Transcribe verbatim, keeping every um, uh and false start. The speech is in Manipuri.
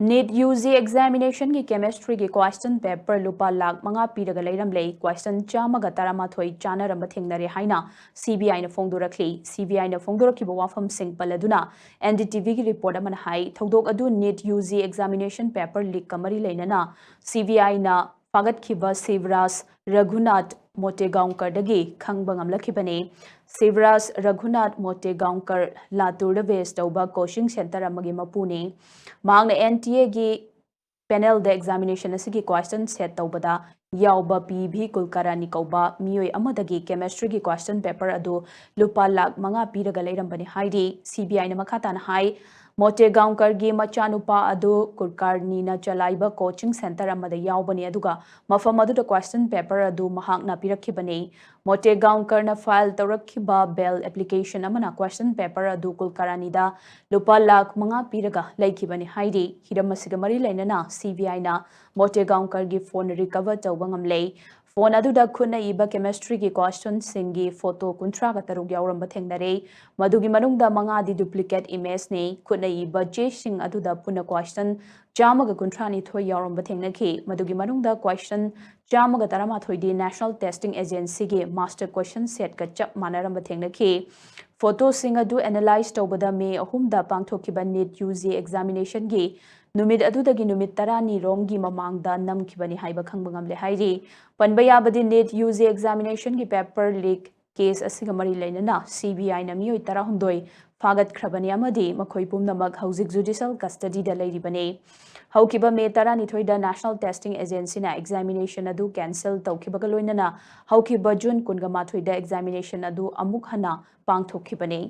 NEET UG examination ꯒꯤ chemistry ꯒꯤ question paper ꯂꯨꯄꯥ ꯂꯥꯈ ꯃꯉꯥ ꯄꯤꯔꯒ ꯂꯩꯔꯝꯂꯦ꯫ Question ꯆꯥꯝꯃꯒ ꯇꯔꯥꯃꯥꯊꯣꯏ ꯆꯥꯟꯅꯔꯝꯕ ꯊꯦꯡꯅꯔꯦ ꯍꯥꯏꯅ CBI ꯅ ꯐꯣꯡꯗꯣꯔꯛꯂꯤ꯫ CBI ꯅ ꯐꯣꯡꯗꯣꯔꯛꯈꯤꯕ ꯋꯥꯐꯝꯁꯤꯡ ꯄꯜꯂꯗꯨꯅ NDTV ꯒꯤ report ꯑꯃꯅ ꯍꯥꯏ, ꯊꯧꯗꯣꯛ ꯑꯗꯨ NEET UG examination paper leak ꯀ ꯃꯔꯤ ꯂꯩꯅꯅ CBI ꯅ ꯐꯥꯒꯠꯈꯤꯕ ꯁꯤꯕꯔꯥꯖ ꯔꯘꯨꯅꯥꯊ ꯃꯣꯇꯦꯒꯥꯎꯟꯀꯔꯗꯒꯤ ꯈꯪꯕ ꯉꯝꯂꯛꯈꯤꯕꯅꯤ꯫ ꯁꯤꯕꯔꯥꯖ ꯔꯘꯨꯅꯥꯊ ꯃꯣꯇꯦꯒꯥꯎꯟꯀꯔ ꯂꯥꯇꯨꯔꯗ base ꯇꯧꯕ coaching centre ꯑꯃꯒꯤ ꯃꯄꯨꯅꯤ꯫ ꯃꯍꯥꯛꯅ NTA ꯒꯤ panel ꯗ examination ꯑꯁꯤꯒꯤ question set ꯇꯧꯕꯗ ꯌꯥꯎꯕ P V ꯀꯨꯜꯀꯥꯔꯥꯅꯤ ꯀꯧꯕ ꯃꯤꯑꯣꯏ ꯑꯃꯗꯒꯤ chemistry ꯒꯤ question paper ꯑꯗꯨ ꯂꯨꯄꯥ ꯂꯥꯈ ꯃꯉꯥ ꯄꯤꯔꯒ ꯂꯩꯔꯝꯕꯅꯤ ꯍꯥꯏꯔꯤ꯫ CBI ꯅ ꯃꯈꯥ ꯇꯥꯅ ꯍꯥꯏ, ꯃꯣꯇꯦꯒꯥꯎꯟꯀꯔꯒꯤ ꯃꯆꯥꯅꯨꯄꯥ ꯑꯗꯨ ꯀꯨꯜꯀꯥꯔꯅꯤꯅ ꯆꯂꯥꯏꯕ coaching centre ꯑꯃꯗ ꯌꯥꯎꯕꯅꯤ, ꯑꯗꯨꯒ ꯃꯐꯝ ꯑꯗꯨꯗ question paper ꯑꯗꯨ ꯃꯍꯥꯛꯅ ꯄꯤꯔꯛꯈꯤꯕꯅꯤ꯫ ꯃꯣꯇꯦꯒꯥꯎꯟꯀꯔꯅ file ꯇꯧꯔꯛꯈꯤꯕ bail application ꯑꯃꯅ question paper ꯑꯗꯨ ꯀꯨꯜꯀꯥꯔꯥꯅꯤꯗ ꯂꯨꯄꯥ ꯂꯥꯈ ꯃꯉꯥ ꯄꯤꯔꯒ ꯂꯩꯈꯤꯕꯅꯤ ꯍꯥꯏꯔꯤ꯫ ꯍꯤꯔꯝ ꯑꯁꯤꯒ ꯃꯔꯤ ꯂꯩꯅꯅ CBI ꯅ ꯃꯣꯇꯦꯒꯥꯎꯟꯀꯔꯒꯤ phone recover ꯇꯧꯕ ꯉꯝꯂꯦ꯫ Phone ꯑꯗꯨꯗ ꯈꯨꯠꯅ ꯏꯕ chemistry ꯒꯤ question ꯁꯤꯡꯒꯤ photo ꯀꯨꯟꯊ꯭ꯔꯥꯒ ꯇꯔꯨꯛ ꯌꯥꯎꯔꯝꯕ ꯊꯦꯡꯅꯔꯦ꯫ ꯃꯗꯨꯒꯤ ꯃꯅꯨꯡꯗ ꯃꯉꯥꯗꯤ duplicate image ꯅꯤ꯫ ꯈꯨꯠꯅ ꯏꯕ ꯆꯦꯁꯤꯡ ꯑꯗꯨꯗ ꯄꯨꯟꯅ question ꯆꯥꯝꯃꯒ ꯀꯨꯟꯊ꯭ꯔꯥ ꯅꯤꯊꯣꯏ ꯌꯥꯎꯔꯝꯕ ꯊꯦꯡꯅꯈꯤ꯫ ꯃꯗꯨꯒꯤ ꯃꯅꯨꯡꯗ question ꯆꯥꯝꯃꯒ ꯇꯔꯥꯃꯥꯊꯣꯏꯗꯤ National Testing Agency ꯒꯤ master question set ꯀ ꯆꯞ ꯃꯥꯟꯅꯔꯝꯕ ꯊꯦꯡꯅꯈꯤ꯫ Photo ꯁꯤꯡ ꯑꯗꯨ analyse ꯇꯧꯕꯗ May ꯑꯍꯨꯝꯗ ꯄꯥꯡꯊꯣꯛꯈꯤꯕ NEET UG examination ꯒꯤ ꯅꯨꯃꯤꯠ ꯑꯗꯨꯗꯒꯤ ꯅꯨꯃꯤꯠ ꯇꯔꯥꯅꯤ ꯔꯣꯝꯒꯤ ꯃꯃꯥꯡꯗ ꯅꯝꯈꯤꯕꯅꯤ ꯍꯥꯏꯕ ꯈꯪꯕ ꯉꯝꯂꯦ ꯍꯥꯏꯔꯤ꯫ ꯄꯟꯕ ꯌꯥꯕꯗꯤ, NEET UG examination ꯒꯤ paper leak case ꯑꯁꯤꯒ ꯃꯔꯤ ꯂꯩꯅꯅ CBI ꯅ ꯃꯤꯑꯣꯏ ꯇꯔꯥꯍꯨꯝꯗꯣꯏ ꯐꯥꯒꯠꯈ꯭ꯔꯕꯅꯤ ꯑꯃꯗꯤ ꯃꯈꯣꯏ ꯄꯨꯝꯅꯃꯛ ꯍꯧꯖꯤꯛ judicial custody ꯗ ꯂꯩꯔꯤꯕꯅꯤ꯫ ꯍꯧꯈꯤꯕ May ꯇꯔꯥꯅꯤꯊꯣꯏꯗ National Testing Agency ꯅ examination ꯑꯗꯨ cancel ꯇꯧꯈꯤꯕꯒ ꯂꯣꯏꯅꯅ ꯍꯧꯈꯤꯕ June ꯀꯨꯟꯒ ꯃꯥꯊꯣꯏꯗ examination ꯑꯗꯨ ꯑꯃꯨꯛ ꯍꯟꯅ ꯄꯥꯡꯊꯣꯛꯈꯤꯕꯅꯤ꯫